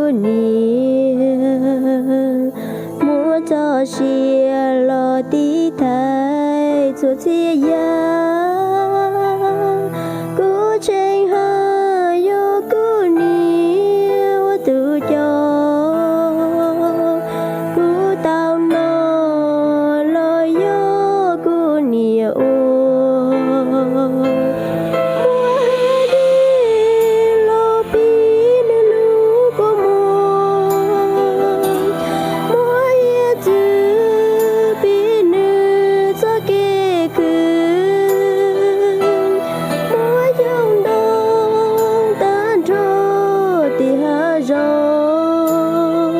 kuv niam, muab txoj sia los tiv thaiv txhua txhia yam. Kuv tseem haj yog kuv niam ua tus coj, kuv tau noj los yog kuv niam ua. Muab hais dej los pib nws lub kua muag, muab hiav txwv pib nws txoj kev khwv, muab xyoob ntoo tag nrho tim hav zoov,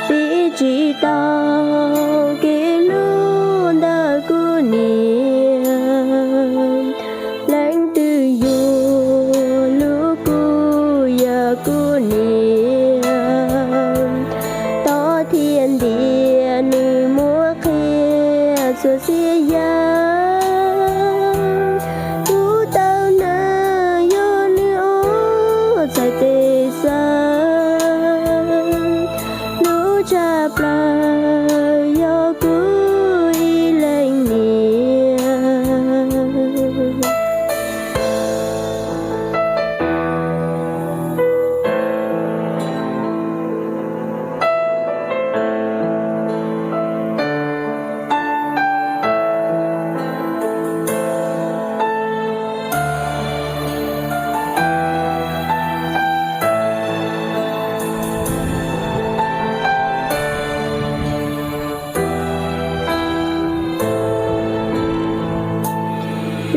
pib tsis tau kev hlub ntawm kuv niam. Leej twg yuav hlub kuv yam kuv niam, tom thiab ntiag nws muab qhia txhua txhia yam. Kuv tau hnav yog nws ob txhais tes xav, hlub tshaj plaws yog kuv ib leej niam.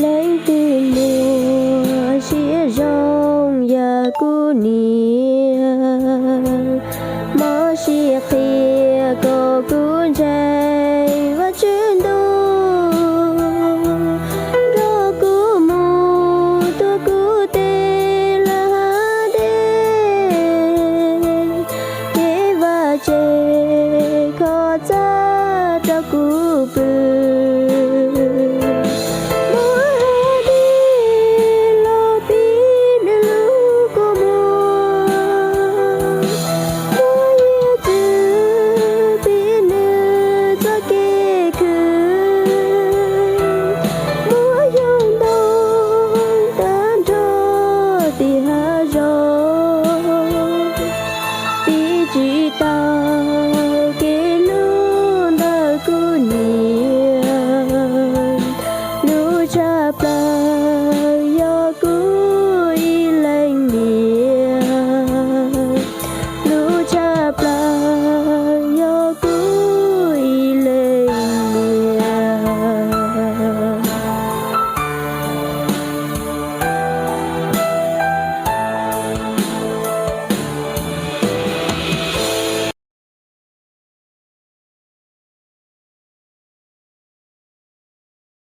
Leej twg muaj siab zoo yam kuv niam, mob siab qhia kom kuv